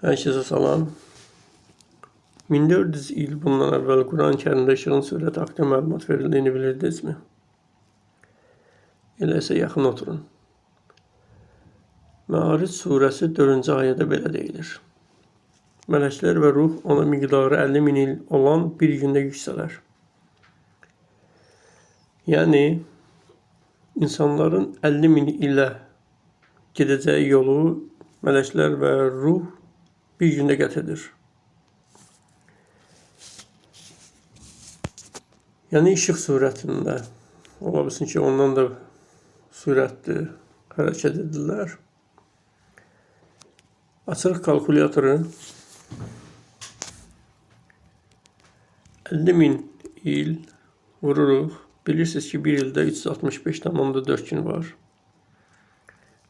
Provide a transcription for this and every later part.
Herkese salam. 1400 il bundan əvvəl Quran-ı Kərimdə işığın sürəti haqqında məlumat verildiyini bilirdinizmi? Elə isə yaxın oturun. Məaric surəsi 4-cü ayədə belə deyilir. Mələklər və ruh ona miqdarı 50 min il olan bir gündə yüksələr. Yəni, insanların 50 min ilə gedəcəyi yolu mələklər və ruh bir gündə qət edir. Yəni işıq sürətində ola bilsin ki, ondan da sürətli hərəkət edirlər. Açırıq kalkulyatoru. 50 min il vururuq. Bilirsiniz ki, bir ildə 365,4 gün var.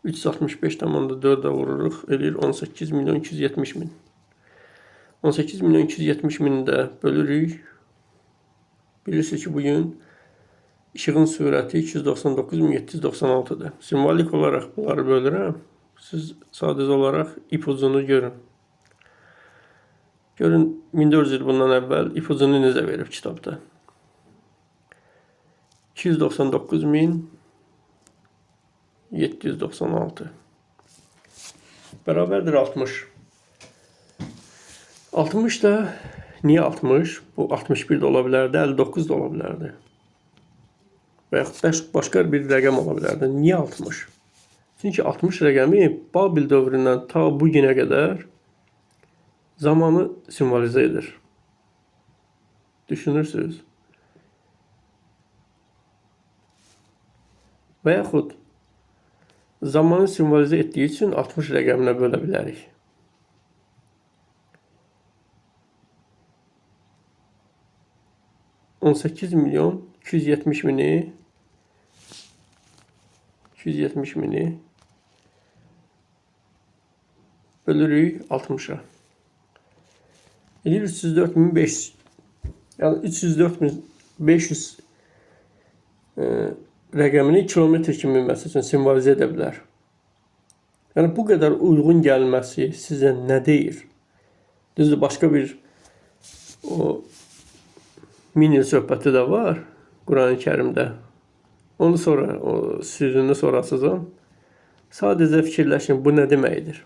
365,4-ə vururuq, eləyir 18 milyon 270 min. 18 milyon 270 mini də bölürük. Bilirsiniz ki, bugün işığın sürəti 299.796-dır. Simvolik olaraq bunları bölürəm. Siz sadəcə olaraq ipucunu görün. Görün, 1400 il bundan əvvəl ipucunu necə verib kitabda. 299.796 bərabərdir 60. 60 da niyə 60? Bu 61 də ola bilərdi, 59 da ola bilərdi. Və yaxud başqa bir rəqəm ola bilərdi. Niyə 60? Çünki 60 rəqəmi Babil dövründən ta bu günə qədər zamanı simvolizə edir. Düşünürsünüz. Və yaxud zamanı simvolizə etdiyi üçün 60 rəqəminə bölə bilərik. 18 milyon 270 mini 270 mini bölürük 60'a. Edir 304.500. Yəni 304.500 rəqəmini kilometr kimi məsəl üçün simvolizə edə bilər. Yəni bu qədər uyğun gəlməsi sizə nə deyir? Düzdür, başqa bir o min il söhbəti də var Quran-ı Kərimdə. Onu sonra, o sirrini sonra açacağam. Sadəcə fikirləşin, bu nə deməkdir?